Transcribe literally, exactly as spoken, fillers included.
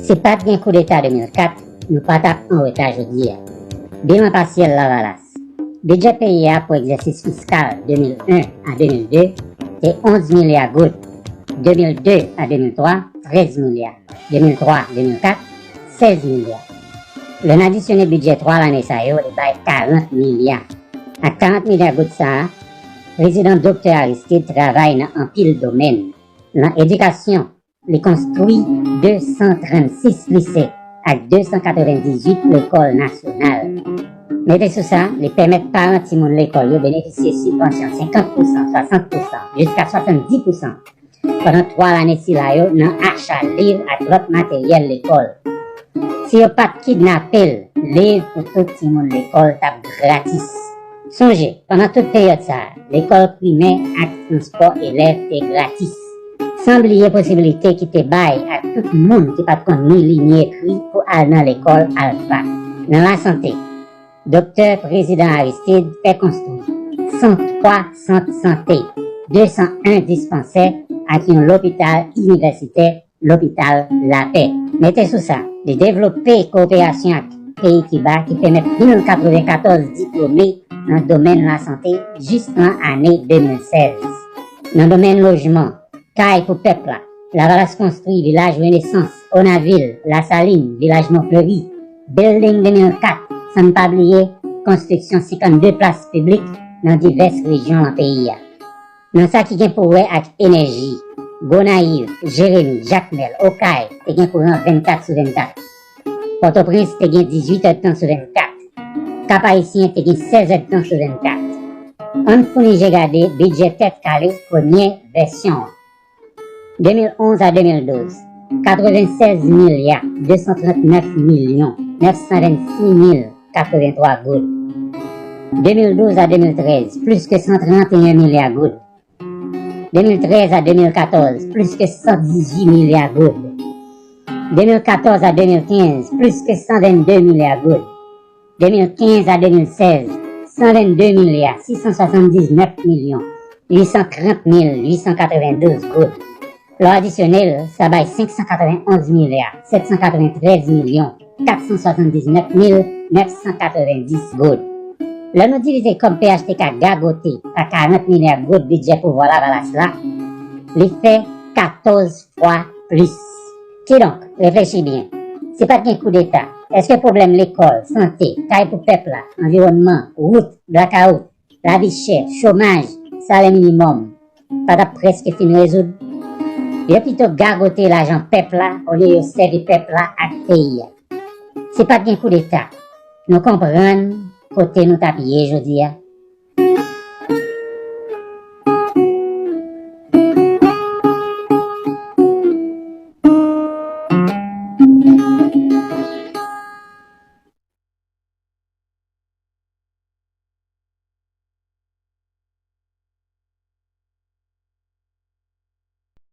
Si pa t gen koudeta de mil kat, nou pa t ap an reta jodi a. Bilan pasyèl Lavalas. Bidjè peyi a pou egzèsis fiskal de mil en a de mil de te onz milya goud, de mil de a de mil twa, trèz milya, de mil twa de mil kat, sèz milya. Lè n adisyone bidjè twa lane sa yo, li bay karant milya. Ak karant milya goud sa a, prezidan Doktè Aristide travay nan anpil domèn. Nan edikasyon, li konstwi de san trannsis lise ak de san katrevendizuit lekòl nasyonal. Mete sou sa, li pèmèt paran timoun lekòl yo benefisye sibvansyon senkant pousan, swasant pousan, jiska swasanndis pousan pandan twa lane sila yo nan acha liv ak lòt materyèl lekòl. Si yo pa t kidnape l, liv pou tout timoun lekòl t ap gratis. Sonje, pandan tout peryòd sa a, lekòl primè ak transpò elèv te gratis. San bliye posibilite ki te bay ak tout moun ki pa t konn ni li ni ekri pou al nan lekòl alfa. Nan lasante, Doktè Prezidan Aristide fè konstwi san twa sant sante, de san en dispansè ak yon lopital inivèsitè, Lopital Lapè. Mete sou sa, li devlope kowoperasyon ak peyi Kiba ki pèmèt mil katrevenkatòz diplome nan domèn lasante jis nan ane de mil sèz. Nan domèn lojman, kay pou pèp la, Lavalas konstwi Vilaj Renesans, Onavil, Lasalin, Vilaj Mont Fleuri, Building de mil kat, san n pa bliye konstriksyon senkannde plas piblik nan divès rejyon nan peyi a. Nan sa ki gen pou wè ak enèji, Gonayiv, Jeremi, Jakmèl, Okay te gen kouran vennkat sou vennkat. Pòtoprens te gen dizuit èdtan sou vennkat. Kap Ayisyen te gen sèz èdtan sou vennkat. Ann founi je gade bidjè Tèt Kale premyè vèsyon an. De mil onz a de mil douz, katrevennsèz milya de san trannèf milyon nèf san vennsis mil katreventwa goud. De mil douz a de mil trèz, plis ke san tranteyen milya goud. De mil trèz a de mil katòz, plis ke san dizuit milya goud. De mil katòz a de mil kenz, plis ke san vennde milya goud. De mil kenz a de mil sèz, san vennde milya sis san swasanndiznèf milyon uit san trant mil uit san katrevendouz goud. Lè w adisyone l, sa bay senk san katrevenonz milya sèt san katreventrèz milyon kat san swasanndiznèf mil nèf san katrevendis goud. Lè nou divize kòb P H T K gagote pa karant milya goud bidjè pouvwa Lavalas la, li fè katòz fwa plis. Kidonk, reflechi byen. Si pa t gen koudeta, èske pwoblèm lekòl, sante, kay pou pèp la, anviwònman, wout, blakawout, lavi chè, chomaj, salè minimòm pa t ap prèske fin rezoud? Yo pito gagote lajan pèp la olye yo sèvi pèp la ak peyi a. Si pa t gen koudeta, nou konprann kote nou t ap ye jodi a.